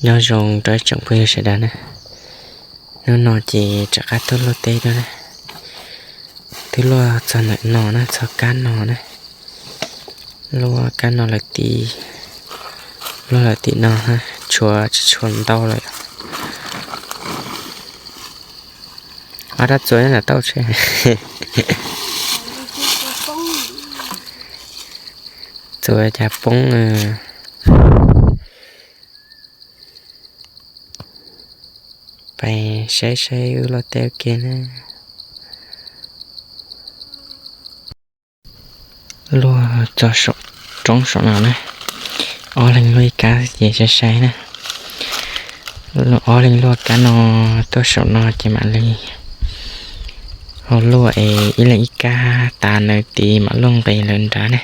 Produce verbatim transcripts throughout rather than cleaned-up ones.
Nyob zoo dawr tsoeq pui sawqdaq na. Nub no ces tsawq kar tuv luaj teb dawr na. Tuv luaj txog ntawm no na, txog kar no na. Luaj kar no lawm tiv, luaj lawm tiv no, tshuav tshuav ntau lawm. Ar, dab txuas naf tauj tsaer. Txuas cas poob. Paq saib saib wb luaj teb ua ke na. Luaj txog saum, roob saum no na. Ob leeg luaj ib kar ces sai sai na. Luaj, ob leeg luaj kar no, tuaj saum no ces maqli hau luaj es ib leeg ib kar taf naeq tiv maqluaj nqis lawv nrad na.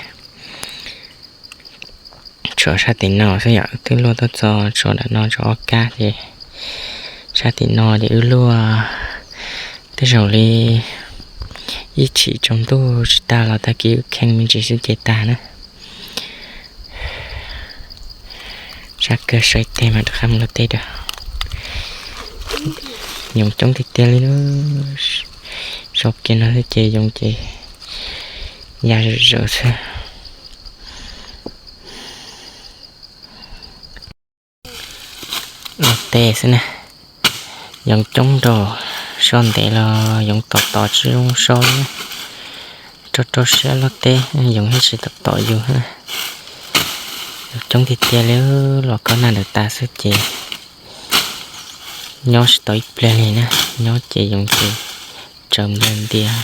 Tsawq sar tiv no xwb yawm twb luaj tuaj txog tsawq dawm no tsawq ob kar ces sar tiv no ces wb luaj tej zaum li ib tshim tsawq ntuj tsis tag los tag ki wb kheej me ntsis xwb ces tag na. Sar kawg saib teg mas rov qab mus luaj teb dawq. Yoov coob tiag tiag li lawr. Sau ke no xwb ces yoov ces ya zawv zawv xwb. Luaj teb xwb na. Yoov coob dawq, sau ntev los yoov tawv tawv tsis zoo sau. Rau rau siab luaj teb, yoov hib tsis tawv tawv yus na. Yoov coob tiag tiag li, los kawv navdawq taf xwb ces nyob tsis tawv ib pliag li na. Nyob ces yoov ces tsawv ntiaj ntiaj.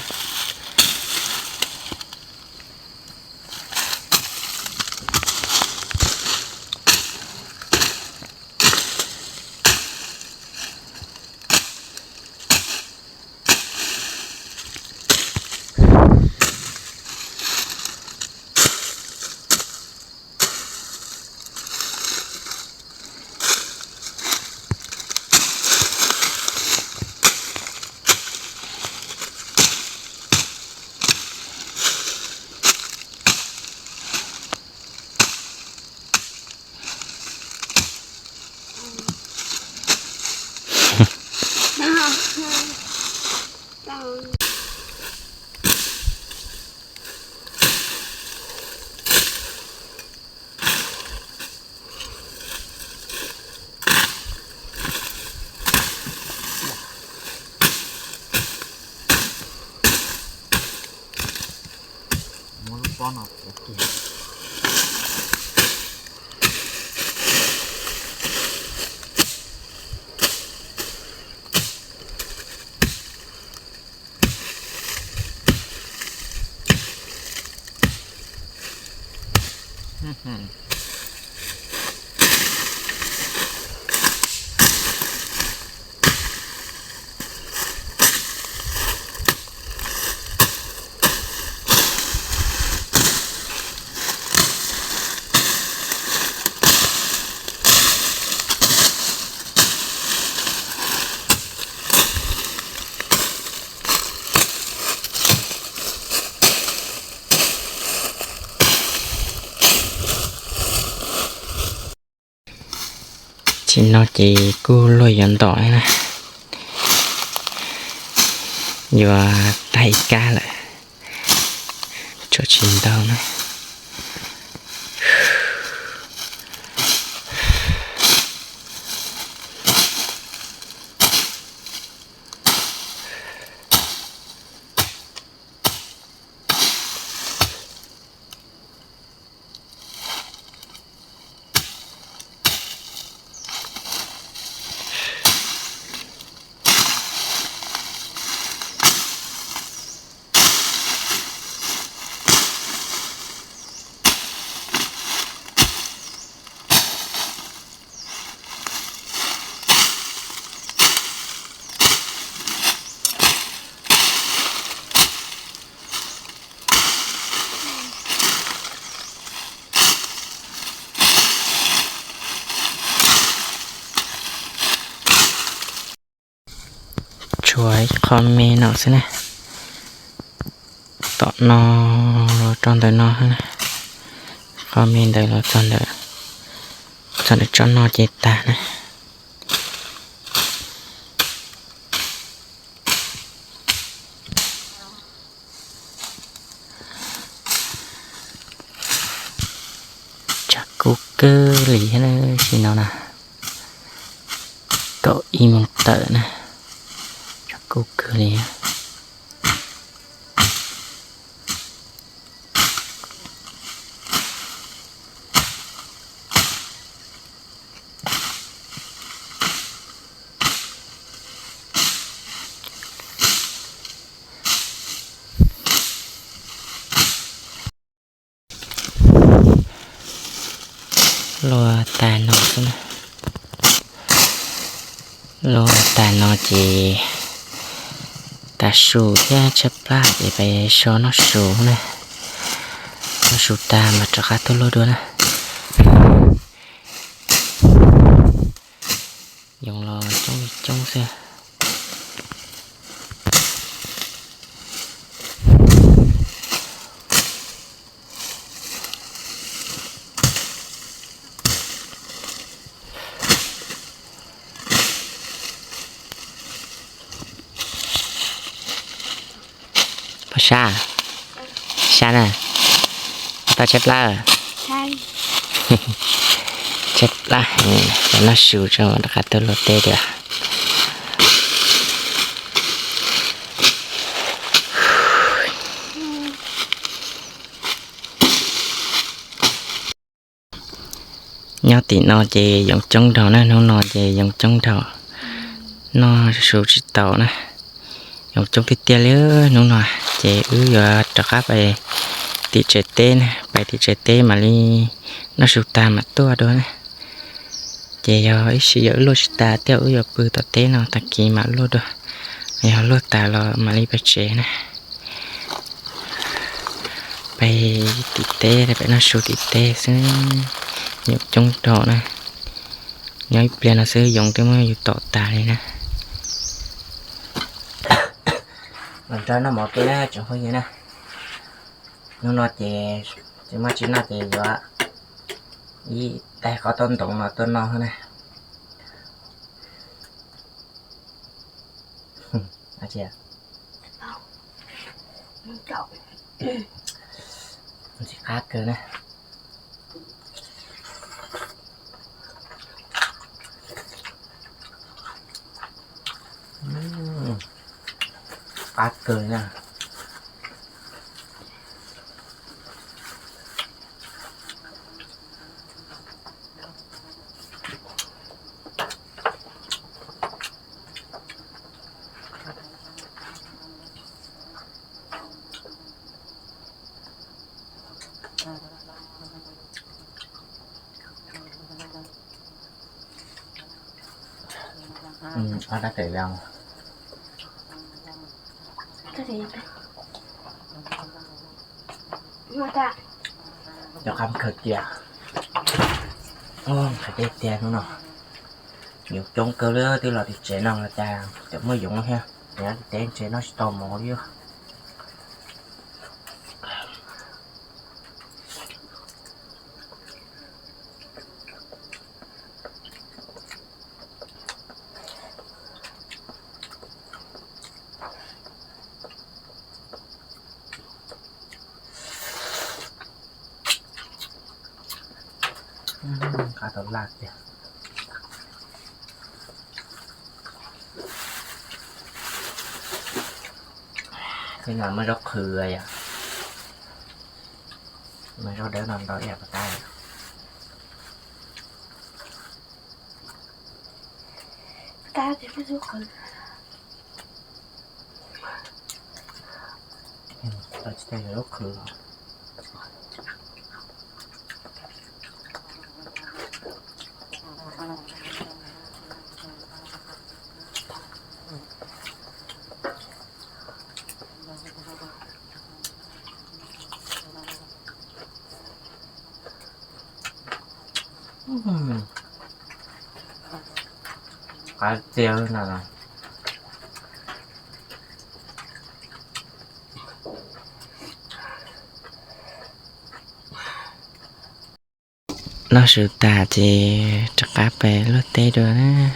Tsim no ces kuj luaj yav ntawm na, yuav tag ib kar lawm, tsawv tsis ntau na. Tshuav ib qho me no xwb na. Tawm no los tso ntawm no na. Qho me ntawd los txog ntawm, txog ntawm tsob no ces tag na. Keuvle-ar nar, siqnan nar, kawv ir mr tawf nar, tsawrkuv keuvle-ar. Lo taq no, lo taq no ces taqsuq thiab tshaerplab jeq paev shaw nawr suq nar, nawr suq taq maqtawq khar tawv lo dua nar. Yawf los coob li coob xwb. Pawshar, shar nar, pawshar tshaerplab, tshaerplab, nawr suq tsawrhaq tawv lo teb deuq-a. Nyob tim no ces yawf coob dhau nar, hnub no ces yawf coob dhau. Nawr suq tsis tau nar, yawf coob tiag tiag li hnub no. Ces wb yuav rov qab paev tiq tsaev teb nar, paev tiq tsaev teb maqli nawr suq taq maqtuaj dua nar. Ces yog ib sif yawf wb luaj tsis taq tiag, wb yuav pw tawf teb no tag kis maqluaj dua. Yog luaj taq los maqli paev tsaev nar. Paev tiq teb, paev nawr suq tiq teb xwb, yawf coob dhau nar. Nyob ib pliag no xwb yawf twb muab yus tawf taq li nar. Nawr mawf ke nar, tseem khoer nyi nar. Hnub no ces, tsis muaj tsis noj ces yawf ir taev khawf tawv ndoq no tuaj noj hawr nar. Tsiq qab keuv nar. Qab keuv nar. Cov khamq keuv tiaq, khamq tiaq tiaq hnub no. Yawf coob keuv lawr, twb los tiq tsaev no tas, cawq muaj yawf thiab, tiq tsaev no tsis tau mawf li. Khav tawv laj tiq. Teb ngaq mawr zawr qhwv yaq. Mawr zawr dawr no ntawv yaq paq tar. Khav tiaq na. Nawr shuif taq ces rov qab paev lur teb dua nar.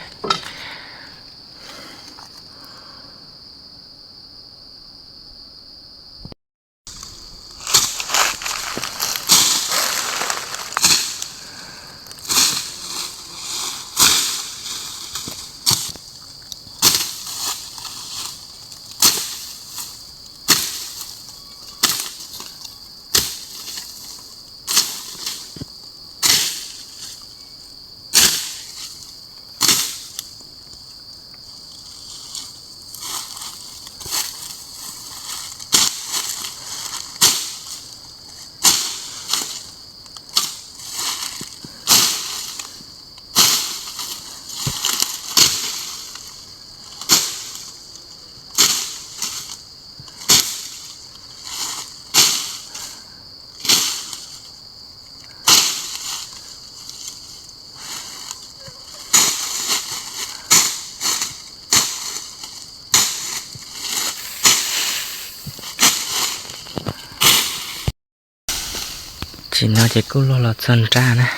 Tiqnan jeq kuv lor lawq tsanr nrar nar,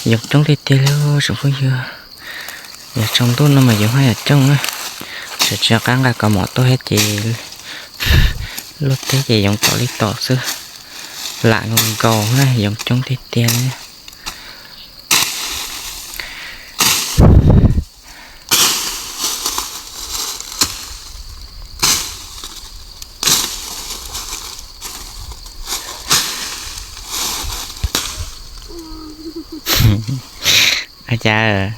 yawqcmr tiqtiv le-or shmq khoer yeu. Yawqcmr dur nawmaf yawq har yawqcmr nar, shaqcav qar ngar kawv mawf tov-aer jeq, lor ter jeq yawqtawv li tawv xwr, laf ngar ngar nar yawqcmr tiqtiv le. Aqja-eu,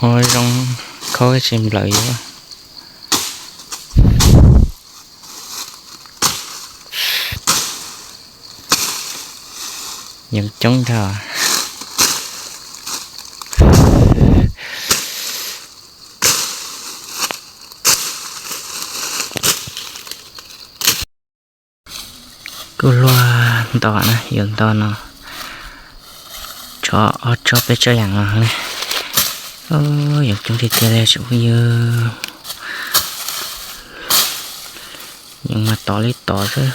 ur, zor kawr-aer ciq nplawq yur-a. Yawqcmr taq Kuv lof-a dawq nar yawqdawq nawr, tsawr awr tsawr pyaer tsawr yaq nga le. Yawqcmr tiqtiv le shmq khoer yeu. Yawqma tawv li tawv xwr,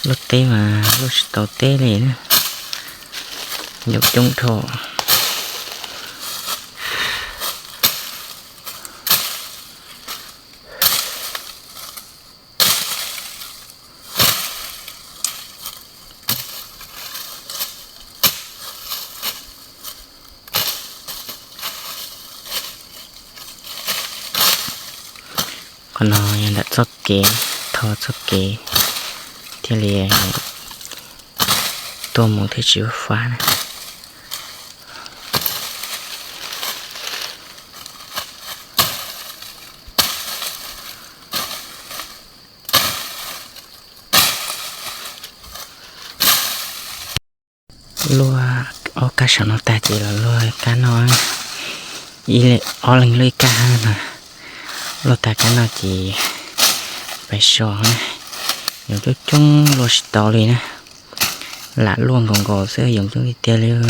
lor ter ma, lor shiq tawv ter le nar, yawqcmr taq Qhov no yawdaq tsawrkeq, tawr tsawrkeq, tiq li tuv mus tiq ciq ur far nar. Lof-a, awr kar shawq nawr taq jeq lawq, lof-a kar nawr-a, ir le awr le lof-ir kar ha na, lof taq kar nawr jeq, bae shaw-a, yawqcmr cmr lof shiq tawv le nar, laf lof nqawq nqawq xwr yawqcmr tiqtiv le-eu,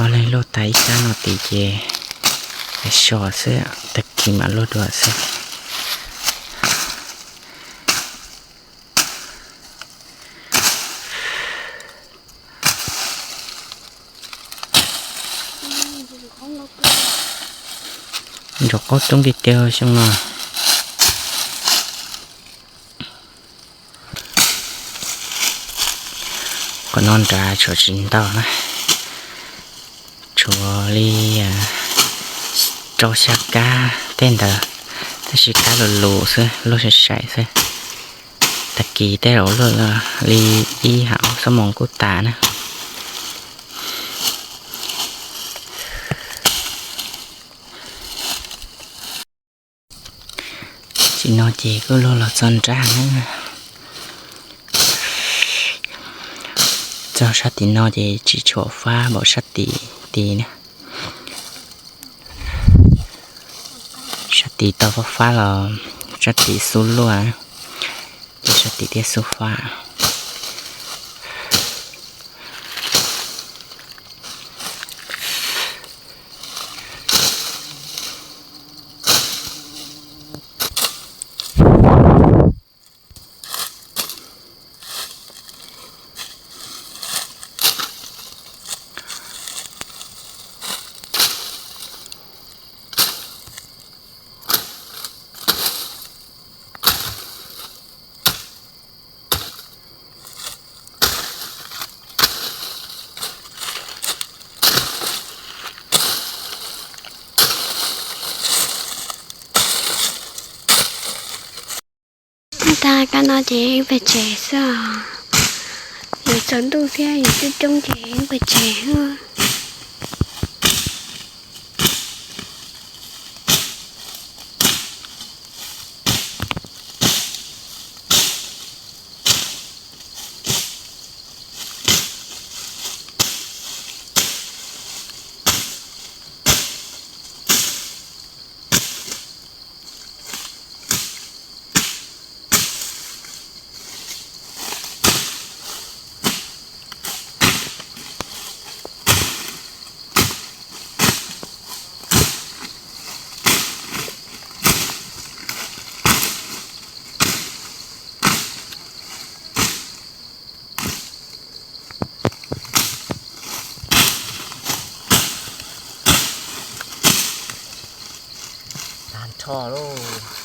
awr le lof taq ir kar nawr tiq jeq, bae shaw xwr, taqkiq maqlof dov-a xwr. Jawq qawr cmr tiqtiv-eu shmr nawr. Khawf nawr nraq cawq ciq ntawr nar, cawq li, tsawr shar kar ter ntawd, tar shir kar luf luf xwr, lof shaq shaq xwr. Taqkiq ter lawq lof li, ir haq-awr sawrmawq kur taf nar. Tiqnan jeq kuv lof lawq tsanr nrar nar, tsanr shar tiq nan jeq ciq cawq far bawf shar tiq tiq nar. Shar tiq tawv far far lawq, shar tiq sur lof-a, shar tiq tiq sur far. Aqda kar nawr jeq bae caeq xwr-awq. Yawqtsawv dur tiq yawqcmr cmr jeq bae caeq xwr. taw lor.